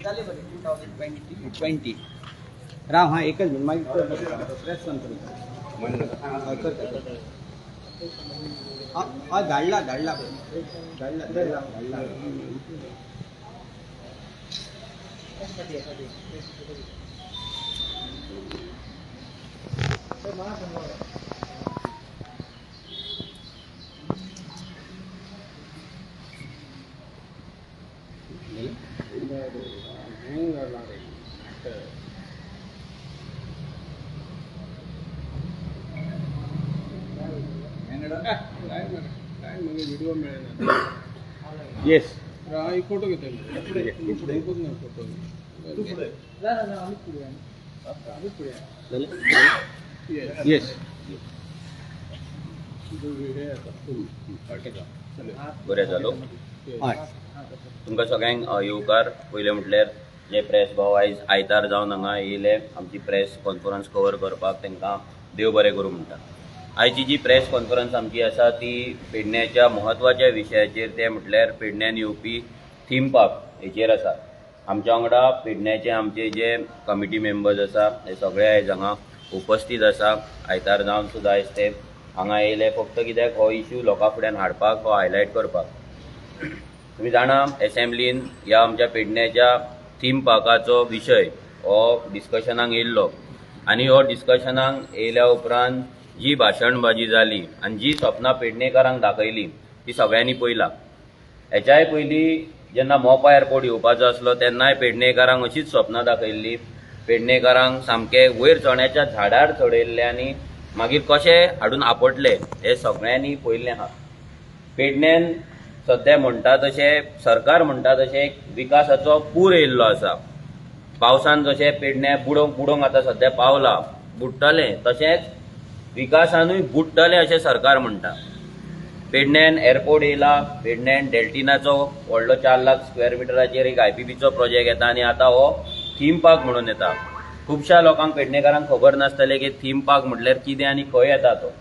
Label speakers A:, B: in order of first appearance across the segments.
A: जाले बरे 2020 20. राव हा, एकच मिनिट, मागीर प्रेस कॉन्फरन्स. हय, करता करता. हय, धाडला धाडला धाडला धाडला धाडला.
B: काय मगे व्हिडिओ मेळना.
A: येस.
B: एक फोटो घेतले, ना फोटो.
C: ना ना ना, आम्हीच पुढे, आम्हीच पुढे.
A: येस.
D: बरें जालो.
A: हय.
D: तुमकां सगळ्यांक येवकार. पयलें म्हटल्यार जे प्रेस भाव आयज आयतार जावन हांगा येयले आमची प्रेस कॉन्फरन्स कवर करपाक, तांकां देव बरें करूं म्हणटा. आयची जी प्रेस कॉन्फरन्स आमची आसा ती पेडण्याच्या म्हत्वाच्या विशयाचेर, तें म्हटल्यार पेडण्यान येवपी थीम पार्क हेचेर आसा. आमच्या वांगडा पेडण्याचे आमचे जे कमिटी मेंबर्स आसा हे सगळे आयज हांगा उपस्थित आसा. आयतार जावन सुद्दां आयज ते हांगा येयले फक्त कित्याक, हो इशू लोकां फुड्यान हाडपाक, हो हायलायट करपाक. तुमी जाणा, एसेंब्लीन ह्या आमच्या पेडण्याच्या थीम पार्काचो विशय हो डिस्कशनाक येयल्लो आनी हो डिस्कशनाक येयल्या उपरांत जी भाशणबाजी जाली आनी जी सपनां पेडणेकारांक दाखयली ती सगळ्यांनी पळयला. हेच्याय पयलीं जेन्ना मोपा एअरपोर्ट येवपाचो आसलो तेन्नाय पेडणेकारांक अशीच सपनां दाखयल्ली. पेडणेकारांक सामके वयर चण्याच्या झाडार चडयल्ले आनी मागीर कशे हाडून आपटले हे सगळ्यांनी पळयल्लें आहा. पेडण्यान सद्या म्हणटा तशें, सरकार म्हणटा तशें एक विकासाचो पूर येयल्लो आसा. पावसान जशें पेडण्यां बुडोवंक बुडोवंक आतां सद्या पावला, बुडटलें, तशेंच विकासानूय बुडटलें अशें सरकार म्हणटा. पेडण्यान एअरपोर्ट येयला, पेडण्यान डेल्टिनाचो व्हडलो 4 लाख स्क्वेअर मिटराचेर एक आयपीबीचो प्रोजेक्ट येता आनी आतां हो थीम पार्क म्हणून येता. खुबश्या लोकांक, पेडणेकारांक खबर नासतलें की थीम पार्क म्हटल्यार कितें आनी खंय येता तो.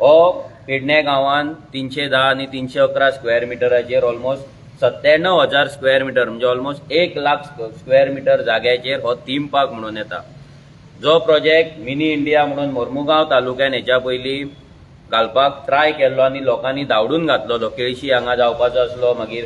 D: हो पेडणे गांवान 310 आनी 311 स्क्वेअर मिटराचेर, ऑलमोस्ट 97,000 स्क्वेअर मिटर, म्हणजे ऑलमोस्ट 1 लाख स्क्वेअर मिटर जाग्याचेर हो थीम पार्क म्हणून येता. जो प्रोजेक्ट मिनी इंडिया म्हणून मोर्मुगांव तालुक्यान हेच्या पयलीं घालपाक ट्राय केल्लो आनी लोकांनी धांवडून घातलेलो. केळशी हांगा जावपाचो आसलो, मागीर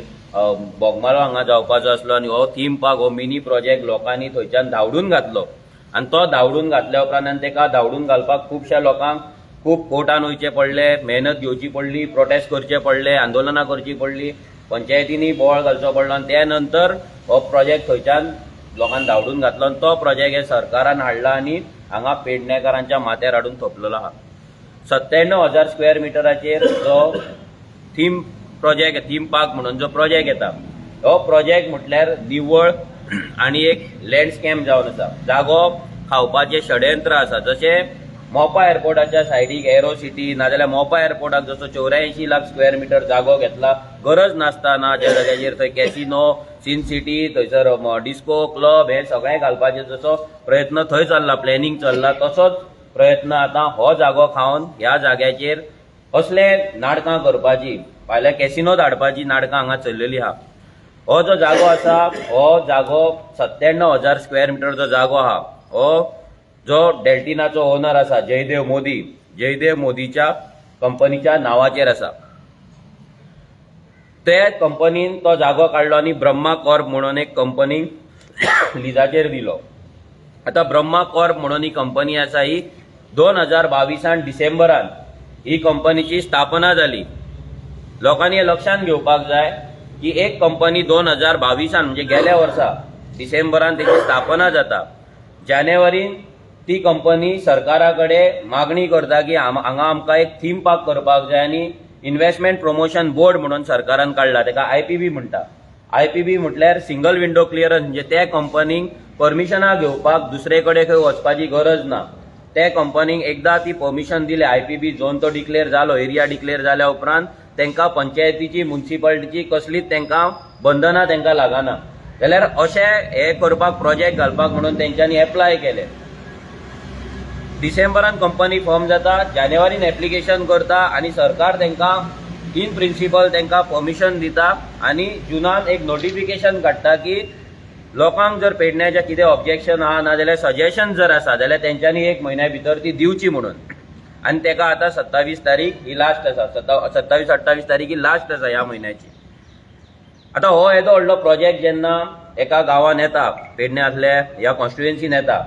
D: बोगमालो हांगा जावपाचो आसलो आनी हो थीम पार्क, हो मिनी प्रोजेक्ट लोकांनी थंयच्यान धांवडून घातलो. आनी तो धांवडून घातल्या उपरांत आनी ताका धांवडून घालपाक खुबश्या लोकांक खूब कोर्टान वयचें पडलें, मेहनत घेवची पडली, प्रोटेस्ट करचे पडले, आंदोलनां करचीं पडलीं, पंचायतींनी बोवाळ घालचो पडलो आनी त्या नंतर हो प्रोजेक्ट थंयच्यान लोकांनी धांवडून घातलो आनी तो प्रोजेक्ट हे सरकारान हाडला आनी हांगा पेडणेकारांच्या माथ्यार हाडून थोपलेलो आहा. 97,000 स्क्वेअर मिटराचेर जो थीम प्रोजेक्ट, थीम पार्क म्हणून जो प्रोजेक्ट येता, हो प्रोजेक्ट म्हटल्यार निव्वळ आनी एक लँड स्कॅम जावन आसा. जागो खावपाचें षडयंत्र आसा. जशें मोपा एअरपोर्टाच्या सायडीक एरो सिटी, नाजाल्यार मोपा एअरपोर्टाक जसो 84 लाख स्क्वेअर मिटर जागो घेतला गरज नासतना, ज्या जाग्याचेर थंय कॅसिनो, सिन सिटी, थंयसर डिस्को क्लब हे सगळें घालपाचे जसो प्रयत्न थंय चल्ला, प्लॅनिंग चल्ला, तसोच प्रयत्न आतां हो जागो खावन ह्या जाग्याचेर असले नाटकां करपाची, फाल्यां कॅसिनो धाडपाची नाटकां हांगा चल्लेली आहा. हो जो जागो आसा, हो जागो 97,000 स्क्वेअर मिटरचो जागो आहा. हो जो डेल्टिनाचो ओनर आसा जयदेव मोदी, जयदेव मोदीच्या कंपनीच्या नांवाचेर आसा. ते कंपनीन तो जागो काडलो आनी ब्रह्मा कॉर्प म्हणून एक कंपनी लिजाचेर दिलो. आतां ब्रह्मा कॉर्प म्हणून ही कंपनी आसा, ही 2022 डिसेंबरान ही कंपनीची स्थापना जाली. लोकांनी हे लक्षांत घेवपाक जाय की एक कंपनी 2022 म्हणजे गेल्या वर्सा डिसेंबरान तेची स्थापना जाता. जानेवारीन ती कंपनी सरकारा कडेन मागणी करता की हांगा आमकां एक थीम पार्क करपाक जाय. आनी इन्व्हेस्टमेंट प्रमोशन बोर्ड म्हणून सरकारान काडला, ताका आयपीबी म्हणटा. आयपीबी म्हटल्यार सिंगल विंडो क्लियरन्स, म्हणजे त्या कंपनीक परमिशनां घेवपाक दुसरे कडेन खंय वचपाची गरज ना. ते कंपनीक एकदां ती परमिशन दिले, आयपीबी झोन तो डिक्लेअर जालो, एरिया डिक्लेअर जाल्या उपरांत तांकां पंचायतीची, मुन्सिपालिटीची कसलीच तांकां बंधनां तांकां लागना. जाल्यार अशें हे करपाक, प्रोजेक्ट घालपाक म्हणून तेंच्यांनी एप्लाय केलें. डिसेंबरान कंपनी फॉर्म जाता, जानेवारीन एप्लिकेशन करता आनी सरकार तांकां इन प्रिन्सिपल तांकां परमिशन दिता आनी जुनान एक नोटिफिकेशन काडटा की लोकांक जर पेडण्याचें कितें ऑब्जेक्शन आहा नाजाल्यार सजेशन जर आसा जाल्यार तेंच्यांनी एक म्हयन्या भितर ती दिवची म्हणून. आनी तेका आतां 27 तारीख ही लास्ट आसा, 27 28 तारीख ही लास्ट आसा ह्या म्हयन्याची. आतां हो येदो व्हडलो प्रोजेक्ट जेन्ना एका गांवान येता, पेडणे आसल्या ह्या कॉन्स्टिट्युएन्सीन येता,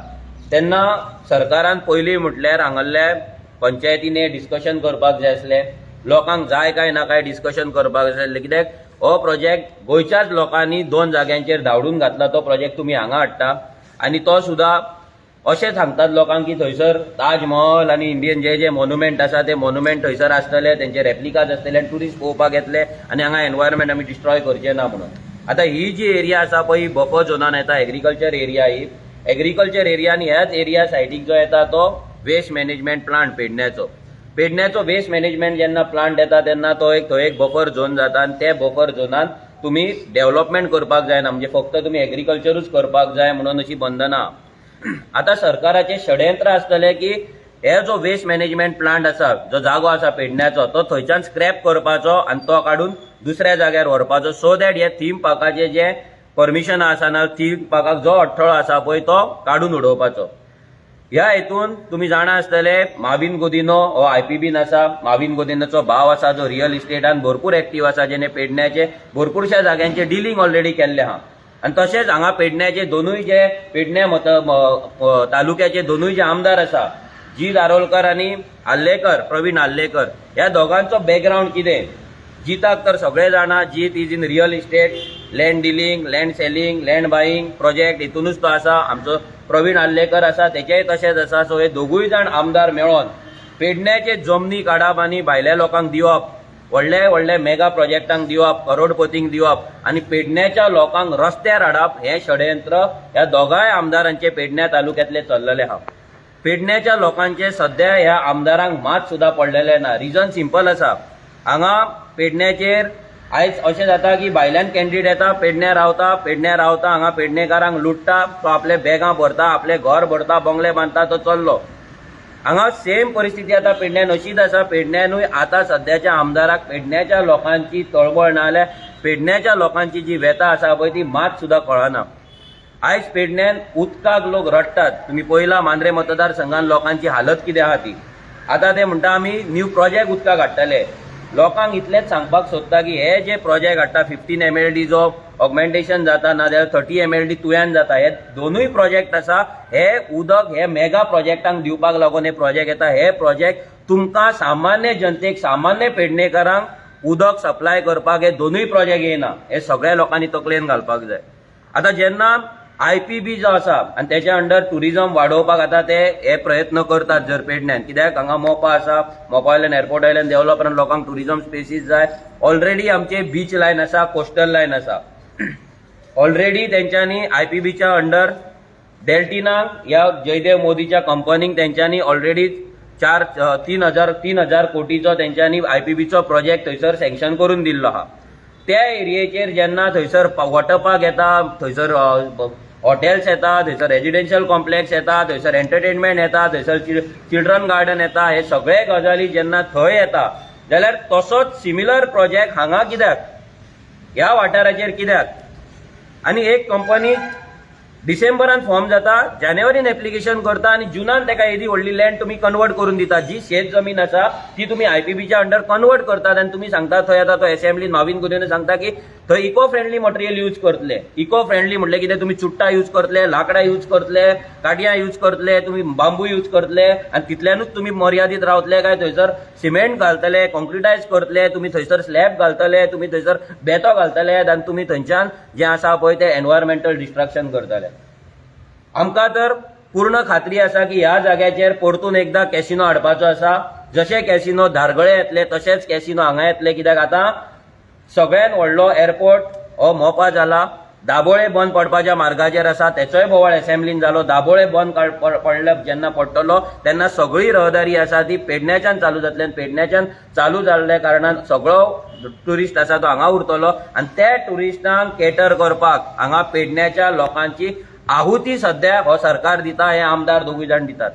D: तेन्ना सरकारान पयलीं म्हटल्यार हांगासरल्या पंचायतीने डिस्कशन करपाक जाय आसलें, लोकांक जाय काय ना काय डिस्कशन करपाक जाय आसलें. कित्याक हो प्रोजेक्ट गोंयच्याच लोकांनी 2 जाग्यांचेर धांवडून घातला, तो प्रोजेक्ट तुमी हांगा हाडटा आनी तो सुद्दां अशें सांगतात लोकांक की थंयसर ताजमहल आनी इंडियन जे जे मोन्युमेंट आसा ते मोन्युमेंट थंयसर आसतले, तेंचे रेप्लिकाज आसतले आनी ट्युरिस्ट पळोवपाक येतले आनी हांगा एनवायरमेंट आमी डिस्ट्रॉय करचे ना म्हणून. आतां ही जी एरिया आसा पळय ही बफर झोनान येता, एग्रीकल्चर एरिया. ही एग्रीकल्चर एरिया आनी ह्याच एरिया सायडीक जो येता तो वेस्ट मॅनेजमेंट प्लांट पेडण्याचो. पेडण्याचो वेस्ट मॅनेजमेंट जेन्ना प्लांट येता तेन्ना तो एक थंय एक बफर झोन जाता आनी त्या बफर झोनान तुमी डेव्हलपमेंट करपाक जायना, म्हणजे फक्त तुमी एग्रीकल्चरूच करपाक जाय म्हणून अशी बंधनां. आतां सरकाराचें षडयंत्र आसतलें की हे जो वेस्ट मॅनेजमेंट प्लांट आसा, जो जागो आसा पेडण्याचो, तो थंयच्यान स्क्रॅप करपाचो आनी तो काडून दुसऱ्या जाग्यार व्हरपाचो, सो that हे थीम पार्काचे जे परमिशन आसा ना थीम पार्काक जो अडथळो आसा पळय तो काडून उडोवपाचो. ह्या हेतून तुमी जाणा आसतले माविन गोदिनो हो आयपीबीन आसा, माविन गोदिनोचो भाव आसा जो रियल इस्टेटान भरपूर एक्टीव आसा, जेणे पेडण्याचे भरपूरश्या जाग्यांचे डिलींग ऑलरेडी केल्लें आहा. आनी तशेंच हांगा पेडण्याचे दोनूय जे पेडण्या मत तालुक्याचे दोनूय जे आमदार आसा, जी दारोलकर आनी आर्लेकर, प्रवीण आर्लेकर, ह्या दोगांचो बॅकग्रावंड कितें, जिताक तर सगळे जाणा. Jeet is in real estate, land dealing, land selling, land buying project हितूनच तो आसा. आमचो प्रवीण आर्लेकर आसा तेचेय तशेंच आसा. सो हे दोगूय जाण आमदार मेळोन पेडण्याचे जमनी काडप आनी भायल्या लोकांक दिवप, व्हडले व्हडले मेगा प्रोजेक्टांक दिवप, करोडपतींक दिवप आनी पेडण्याच्या लोकांक रस्त्यार हाडप, हें षडयंत्र ह्या दोगांय आमदारांचे पेडण्या तालुक्यांतले चल्लेलें आहा. पेडण्याच्या लोकांचे सध्या ह्या आमदारांक मात सुद्दां पडलेलें ना. रिजन सिंपल आसा, हांगा पेडण्याचेर आयज अशें जाता की भायल्यान कॅन्डिडेट येता, पेडण्या रावता, पेडण्या रावता, हांगा पेडणेकारांक लुट्टा, तो आपले बॅगां भरता, आपलें घर भरता, बंगले बांदता, तो चल्लो. हांगा सेम परिस्थिती आतां पेडण्यान अशीच आसा. पेडण्यानूय आतां सद्याच्या आमदाराक पेडण्याच्या लोकांची तळमळ ना जाल्यार पेडण्याच्या लोकांची जी व्यथा आसा पळय ती मात सुद्दां कळना. आयज पेडण्यान उदकाक लोक रडटात. तुमी पळयला मांद्रे मतदारसंघान लोकांची हालत कितें आहा ती. आतां ते म्हणटा आमी न्यू प्रोजेक्ट उदकाक हाडटले. लोकांक इतलेंच सांगपाक सोदता की हे जे प्रोजेक्ट हाडटा, 15 एमएलडी जो ऑगमेंटेशन जाता ना जाल्यार 30 एमएलडी तुयान जाता, हे दोनूय प्रोजेक्ट आसा हे उदक हे मेगा प्रोजेक्टांक दिवपाक लागून हे प्रोजेक्ट येता. हे प्रोजेक्ट तुमकां सामान्य जनतेक, सामान्य पेडणेकारांक उदक सप्लाय करपाक हे दोनूय प्रोजेक्ट येना, हे सगळ्या लोकांनी तकलेन घालपाक जाय. आतां जेन्ना आयपीबी जो आसा आनी तेच्या अंडर टुरिजम वाडोवपाक आतां ते हे प्रयत्न करतात जर पेडण्यान, कित्याक हांगा मोपा आसा, मोपा वयल्यान एअरपोर्टा वयल्यान डेव्हलप लोकांक टुरिजम स्पेसीस जाय. ऑलरेडी आमचे बीच लायन आसा, कोस्टल लायन आसा. ऑलरेडी तेंच्यांनी आयपीबीच्या अंडर डेल्टिनाक ह्या जयदेव मोदीच्या कंपनीक तेंच्यांनी ऑलरेडी चार 3,000 कोटीचो तेंच्यांनी आयपीबीचो प्रोजेक्ट थंयसर सँक्शन करून दिल्लो आहा. त्या एरियेचेर जेन्ना थंयसर वॉटर पार्क येता, थंयसर हॉटेल्स येता, थंयसर रेजिडेन्शियल कॉम्प्लेक्स येता, थंयसर एंटरटेनमेंट येता, थंयसर चिल्ड्रन गार्डन येता, हे सगळे गजाली जेन्ना थंय येता जाल्यार तसोच सिमिलर प्रोजेक्ट हांगा कित्याक, ह्या वाठाराचेर कित्याक? आनी एक कंपनी डिसेंबरान फॉर्म जाता, जानेवारीन एप्लिकेशन करता आनी जुनान ताका येदी व्हडली लँड तुमी कन्वर्ट करून दिता. जी शेत जमीन आसा ती तुमी आयपीबीच्या अंडर कन्वर्ट करतात आनी तुमी सांगता थंय आतां तो एसेंब्लीन माविन गुदिन्हो सांगता की थंय इको फ्रेंडली मटेरियल यूज करतले. इको फ्रेंडली म्हणलें कितें? तुमी चुट्टां यूज करतले, लांकडां यूज करतले, काडयां यूज करतले, तुमी बांबू यूज करतले आनी तितल्यानूच तुमी मर्यादीत रावतले काय थंयसर सिमेंट घालतले, कॉन्क्रिटायज करतले, तुमी थंयसर स्लॅब घालतले, तुमी थंयसर बेतो घालतले आनी तुमी थंयच्यान जें आसा पळय तें एनवायरमेंटल डिस्ट्रक्शन करतले. आमकां तर पूर्ण खात्री आसा की ह्या जाग्याचेर परतून एकदां कॅसिनो हाडपाचो आसा. जशे कॅसिनो धारगळे येतले तशेंच कॅसिनो हांगा येतले, कित्याक आतां सगळ्यात व्हडलो एअरपोर्ट हो मोपा जाला. दाबोळे बंद पडपाच्या मार्गाचेर आसा, तेचोय बोवाळ एसेंब्लीन जालो. दाबोळे बंद पडले जेन्ना पडटलो तेन्ना सगळी रहदारी आसा ती पेडण्याच्यान चालू जातली आनी पेडण्याच्यान चालू जाल्ल्या कारणान सगळो ट्युरिस्ट आसा तो हांगा उरतलो आनी त्या ट्युरिस्टांक केटर करपाक हांगा पेडण्याच्या लोकांची आहुती सध्या हो सरकार दिता, हे आमदार दोगूय जाण दितात.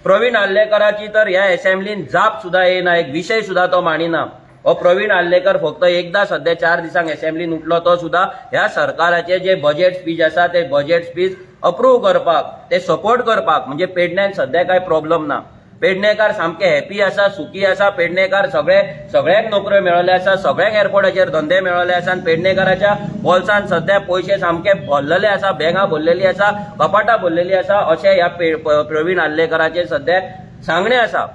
D: प्रवीण आर्लेकराची तर ह्या एसेंब्लीन जाप सुद्दां येना, एक विशय सुद्दां तो मांडिना. हो प्रवीण आर्लेकर फक्त एकदा सध्या 4 दिसांक असेंब्लीन उठलो, तो सुद्दां ह्या सरकाराचे जे बजेट स्पीच आसा ते बजेट स्पीच अप्रूव करपाक, ते सपोर्ट करपाक. म्हणजे पेडण्यान सध्या काय प्रॉब्लम ना. पेडणेकार सामके हॅपी आसा, सुखी आसा. पेडणेकार सगळे, सगळ्यांक नोकऱ्यो मेळ्ळ्यो आसा, सगळ्यांक एअरपोर्टाचेर धंदे मेळ्ळे आसा आनी पेडणेकाराच्या बोल्सान सध्या पयशे सामके भरलेले आसा, बॅगां भरलेली आसा, कपाटां भरलेली आसा, अशें ह्या प्रवीण आर्लेकराचे सध्या सांगणें आसा.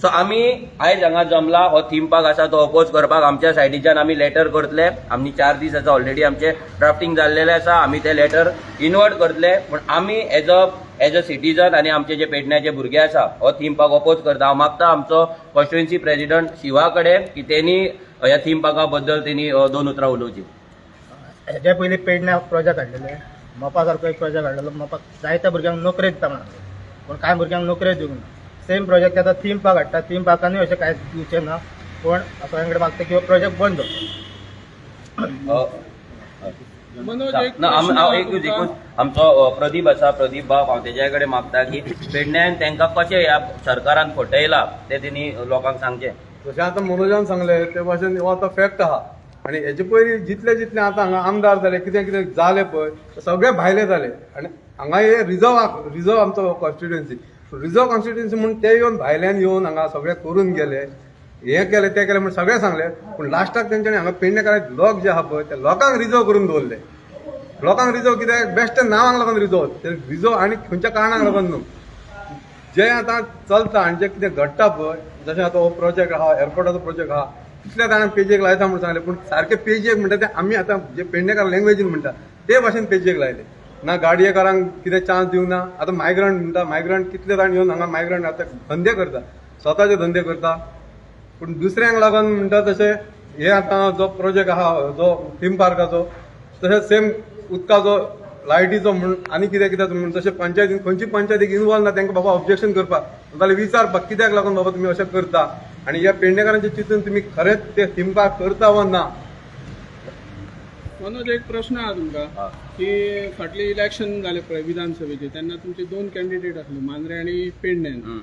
D: सो आमी आयज हांगा जमला हो थीम पार्क आसा तो अपोज करपाक. आमच्या सायडीच्यान आमी लेटर करतले. आमी 4 दीस आसा, ऑलरेडी आमचे ड्राफ्टिंग जाल्लेले आसा. आमी ते लेटर इनवर्ट करतले, पूण आमी एज अ सिटीजन आनी आमचे जे पेडण्याचे भुरगे आसा, हो थीम पार्क अपोज करता. हांव मागता आमचो कॉन्स्टिट्युएन्सी प्रेसिडंट शिवा कडेन की तेणी ह्या थीम पार्का बद्दल तेणी दोन उतरां उलोवची.
C: हेच्या पयलीं पेडण्या प्रोजेक्ट हाडलेले, मोपा सारको एक प्रोजेक्ट हाडलेलो. मोपा जायत्या भुरग्यांक नोकरी दिता म्हणून, पूण कांय भुरग्यांक नोकरी दिवंक ना. सेम प्रोजेक्ट आतां थीम पार्क हाडटा. थीम पार्कानूय अशें कांयच दिवचें ना, पूण सगळ्यां कडेन मागता की हो प्रोजेक्ट बंद जावचो.
B: मनोज, एक
D: ना,
B: प्रश्न
D: हांव एकूच
B: तुमकां.
D: एकूच आमचो प्रदीप आसा, प्रदीप बाब, हांव तेज्या कडेन मागता की पेडण्यान तांकां कशें ह्या सरकारान फटयला तें तेणी लोकांक सांगचें.
E: जशें आतां मनोजान सांगलें ते भाशेन हो आतां फॅक्ट आहा. आनी हेजे पयलीं जितले जितले आतां हांगा आमदार जाले, कितें कितें जालें पळय, ते सगळे भायले जाले. आनी हांगा हे रिजर्व, रिजर्व आमचो कॉन्स्टिट्युएन्सी, रिजर्व कॉन्स्टिट्युएन्सी म्हूण ते येवन, भायल्यान येवन हांगा सगळें करून गेले, हें केलें, तें केलें म्हूण सगळें सांगलें. पूण लास्टाक तेंच्यांनी हांगा पेडणेकाराक लोक जे आहा पळय, त्या लोकांक रिजर्व करून दवरले. लोकांक रिजर्व कित्याक? बेश्टे नांवांक लागून रिजर्व ते रिजर्व आनी खंयच्या कारणाक लागून न्हू. जे आतां चलता आनी जें कितें घडटा पळय, जशें आतां हो प्रोजेक्ट आहा, एअरपोर्टाचो प्रोजेक्ट आहा, कितल्या जाणांक पेजेक लायता म्हूण सांगलें, पूण सारकें पेजेक म्हणटा ते आमी आतां जे पेडणेकार लँग्वेजीन म्हणटा ते भाशेन पेजेक लायले ना. गाडयेकारांक कितें चान्स दिवंक ना. आतां मायग्रंट म्हणटा, मायग्रंट कितले जाण येवन हांगा मायग्रंट आतां धंदे करता, स्वताचे धंदे करता, पूण दुसऱ्यांक लागून म्हणटा तशें हे आतां जो प्रोजेक्ट आहा, जो थीम पार्काचो, तशेंच सेम उदकाचो, लायटीचो म्हूण आनी कितें कितें म्हूण, तशें पंचायतीन खंयची पंचायतीक इनवॉल्व ना तांकां बाबा ऑब्जेक्शन करपाक, जाल्यार विचारपाक कित्याक लागून बाबा तुमी अशें करता आनी ह्या पेडणेकारांचें चिंतून तुमी खरेंच ते थीम पार्क करता वा ना.
B: मनोज, एक प्रश्न आहा तुमकां की फाटलें इलेक्शन जालें पळय विधानसभेचें, तेन्ना तुमचे दोन कॅन्डिडेट आसले, मांद्रे आनी पेडण्यान.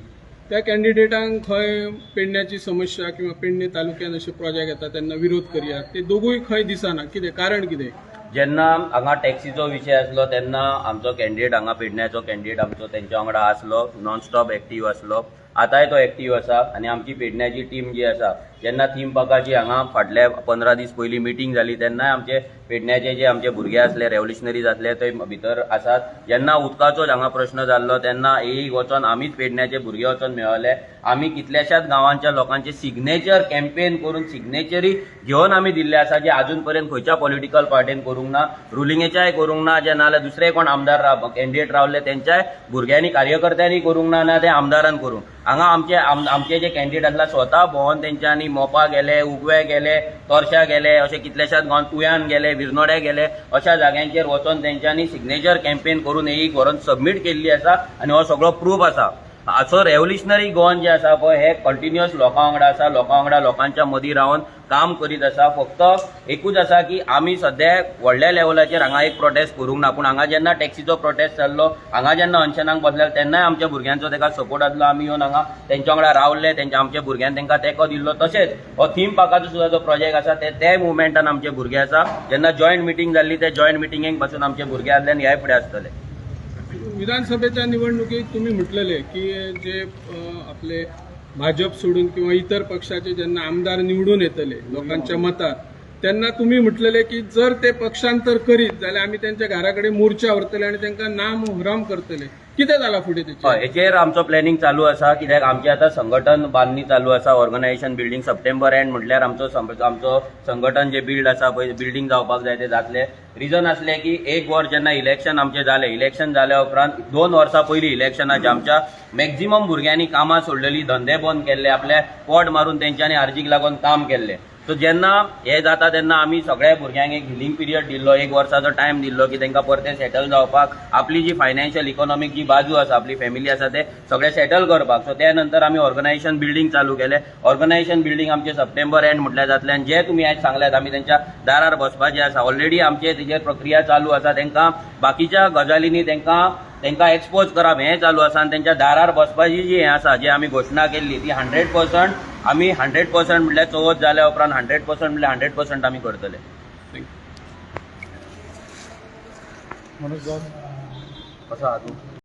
B: त्या कॅन्डिडेटांक खंय पेडण्याची समस्या किंवा पेडणे तालुक्यान अशे प्रोजेक्ट येता तेन्ना विरोध करया, ते दोगूय खंय दिसना. कितें कारण कितें?
D: जेन्ना हांगा टॅक्सीचो विशय आसलो तेन्ना आमचो कॅन्डिडेट हांगा पेडण्याचो कॅन्डिडेट आमचो तेंच्या वांगडा आसलो, नॉन स्टॉप एक्टीव आसलो. आतांय तो एक्टीव आसा. आनी आमची पेडण्याची टीम जी आसा, जेन्ना थीम पार्काची हांगा फाटले 15 दीस पयलीं मिटींग जाली तेन्नाय आमचे पेडण्याचे जे आमचे भुरगे आसले, रेव्होल्युशनरीज आसले, ते भितर आसात. जेन्ना उदकाचो हांगा प्रश्न जाल्लो तेन्ना एक वचोन आमीच पेडण्याचे भुरगे वचोन मेळले. आमी कितल्याशाच गांवांच्या लोकांचे सिग्नेचर कॅम्पेन करून सिग्नेचरी घेवन आमी दिल्ले आसा, जे अजून पर्यंत खंयच्या पॉलिटिकल पार्टीन करूंक ना, रुलिंगेच्याय करूंक ना, जे नाजाल्यार दुसरे कोण आमदार कॅन्डिडेट रावले तेंच्याय भुरग्यांनी, कार्यकर्त्यांनी करूंक ना, ना ते आमदारान करूंक. हांगा आमचे जे कॅन्डिडेट आसला, स्वता भोंवन तेंच्यांनी मोपा गेले, उगवे गेले, तोरशा गेले, अशे कितल्याशाच गांवांत, तुयान गेले, विर्नोड्या गेले, अशा जाग्यांचेर वचोन तेंच्यांनी सिग्नेचर कॅम्पेन करून एक व्हरोन सबमीट केल्ली आसा आनी हो सगळो प्रूफ आसा. सो रेव्होल्युशनरी गोवन जे आसा पळय, हे कंटिन्युअस लोकां वांगडा आसा, लोकां वांगडा, लोकांच्या मदीं रावन काम करीत आसा. फक्त एकूच आसा की आमी सद्या व्हडल्या लेवलाचेर हांगा एक प्रोटेस्ट करूंक ना, पूण हांगा जेन्ना टॅक्सीचो प्रोटेस्ट जाल्लो, हांगा जेन्ना अनशनाक बसले, तेन्नाय आमच्या भुरग्यांचो ताका सपोर्ट आसलो. आमी येवन हांगा तेंच्या वांगडा रावले, तेंच्या आमच्या भुरग्यान तांकां तेंको दिल्लो. तशेंच हो थीम पार्काचो सुद्दां जो प्रोजेक्ट आसा, ते ते मुवमेंटान आमचे भुरगे आसा. जेन्ना जॉयंट मिटींग जाल्ली, ते जॉयंट मिटिंगेक पासून आमचे भुरगे आसले आनी ह्याय फुडें आसतले.
B: विधानसभेच्या निवडणुकीत तुम्ही म्हटलेले की जे आपले भाजप सोडून किंवा इतर पक्षाचे जेन्ना आमदार निवडून येतले लोकांच्या मतात, तेन्ना तुम्ही म्हटलेले की जर ते पक्षांतर करीत जाल्यार आमी त्यांच्या घरा कडेन मोर्चा व्हरतले आनी तांकां नाम हुराम करतले. कितें जाला फुडें तेचें?
D: हय, हेचेर आमचो प्लॅनिंग चालू आसा, कित्याक आमचें आतां संघटन बांदणी चालू आसा, ऑर्गनायझेशन बिल्डींग. सप्टेंबर एंड म्हटल्यार आमचो संघटन जे बिल्ड आसा पळय, बिल्डींग जावपाक जाय, ते जातले. रिजन आसलें की एक वर्स जेन्ना इलेक्शन आमचें जालें, इलेक्शन जाल्या उपरांत 2 वर्सां पयलीं इलेक्शनाचे आमच्या मॅक्झिमम भुरग्यांनी कामां सोडलेली, धंदे बंद केल्ले, आपले पोट मारून तेंच्यांनी आर्जीक लागून काम केल्लें. सो जेन्ना हें जाता तेन्ना आमी सगळ्या भुरग्यांक एक हिलींग पिरियड दिल्लो, एक वर्साचो टायम दिल्लो की तांकां परते सेटल जावपाक, आपली जी फायनान्शियल इकॉनॉमीक जी बाजू आसा, आपली फॅमिली आसा, ते सगळे सेटल करपाक. सो त्या नंतर आमी ऑर्गनायझेशन बिल्डींग चालू केलें. ऑर्गनायझेशन बिल्डींग आमचें सप्टेंबर एंड म्हटल्यार जातलें. आनी जे तुमी आयज सांगल्यात, आमी तेंच्या दारार बसपाचें आसा. ऑलरेडी आमचे तेजेर प्रक्रिया चालू आसा. तांकां बाकीच्या गजालींनी तांकां एक्सपोज करप हें चालू आसा आनी तेंच्या दारार बसपाची जी हें आसा, जी आमी घोशणा केल्ली, ती 100% आमी 100% म्हटल्यार चवथ जाल्या उपरांत 100% म्हटल्यार 100% आमी करतले.
B: Thank you.
D: कसो आहा तूं?